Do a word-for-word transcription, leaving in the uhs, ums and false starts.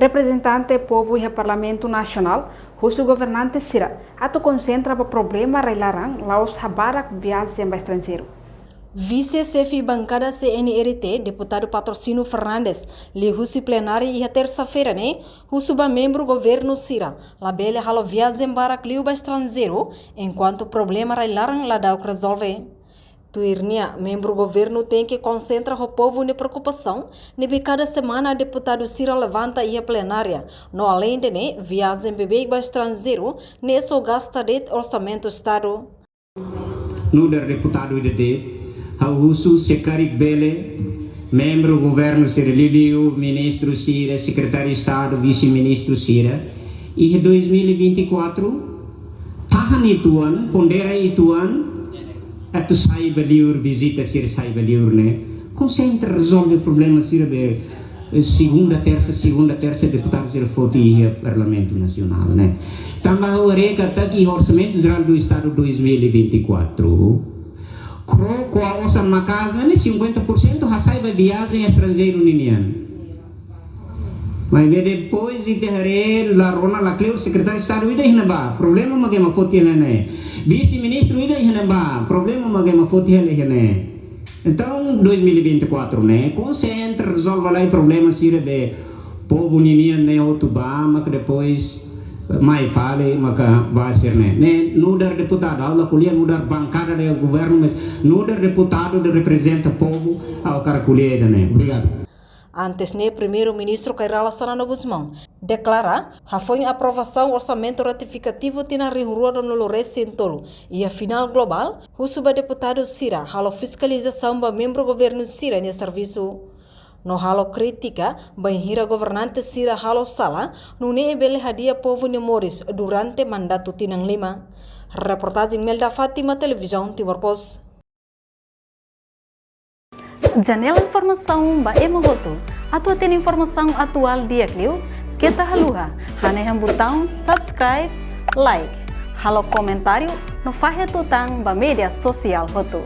Reprezentante povu iha Parlamentu Nasionál husu governante sira atu konsentra ba problema rai-laran, la'ós habarak viajen ba estranjeiru. Vise-xefe bankada C N R T, deputadu Patrocínio Fernandes, liuhusi plenária iha tersa-feira ne'e, husu ba membru governu sira labele halo viajen barak liu ba estranjeiru, enkuantu problema rai-laran ladauk rezolve. Tuir nia, membru governu tenke konsentra ho povu nia preokupasaun, ne'ebé kada semana deputadu sira levanta iha plenária, no aleinde ne'e, viajen beibeik ba estranjeiru, ne'e só gasta de'it orsamentu Estadu. Nu'udar deputadu ida de'it, ha'u husu se karik bele, membru governu sira liuliu, ministru sira, sekretáriu Estadu, vise-ministru sira, iha dois mil e vinte e quatro, tahan uitoan, pondera uitoan, atu sai ba liur, vizita sira sai ba liur ne'e. Konsentra rezolve problema sira be, eh, segunda, tersa, segunda, tersa, deputadu sira foti iha Parlamentu Nasionál ne'e. Tanba ha'u haree katak iha Orsamentu Jerál do Estadu dois mil e vinte e quatro, kro'uk ho osan maka'as ne'e, cinquenta por cento hasai ba viajen estranjeiru ninian. Maibé depois ita haree la rona, la kleur, sekretáriu Estadu ida iha ne'ebá, problema mak ema foti hela ne'e. Vise-ministru ida iha ne'ebá, problema mak ema foti hela iha ne'e. Entaun, dois mil e vinte e quatro ne'e, konsentra, rezolve lai problema sira be povu ninian ne'e hotu ba, maka depois, eh, mai fali, maka ba sira-ne'e. Ne'e nu'udar deputadu, ha'u la ko'alia nu'udar bankada de governu, mas nu'udar deputadu de reprezenta povu, ha'u hakarak ko'alia ida-ne'e. Obrigadu. Antes ne'e, Primeiru-Ministru Kay Rala Xanana Gusmão deklara hafoin aprovasaun orsamentu retifikativu tinan rihun rua ruanulu-resin-tolu iha final globál, husu ba deputadu sira halo fiskalizasaun ba membru governu sira-nia servisu. No halo krítika bainhira governante sira halo sala, nune'e bele hadi'a povu nia moris durante mandatu tinan lima. Reportajen Melda Fátima, Televizaun Timor Post. Janela informasaun ba ema hotu. Atu hatene informasaun atuál di'ak liu, keta haluha hanehan butaun subscribe, like, halo komentáriu no fahe tutan ba média sosiál hotu.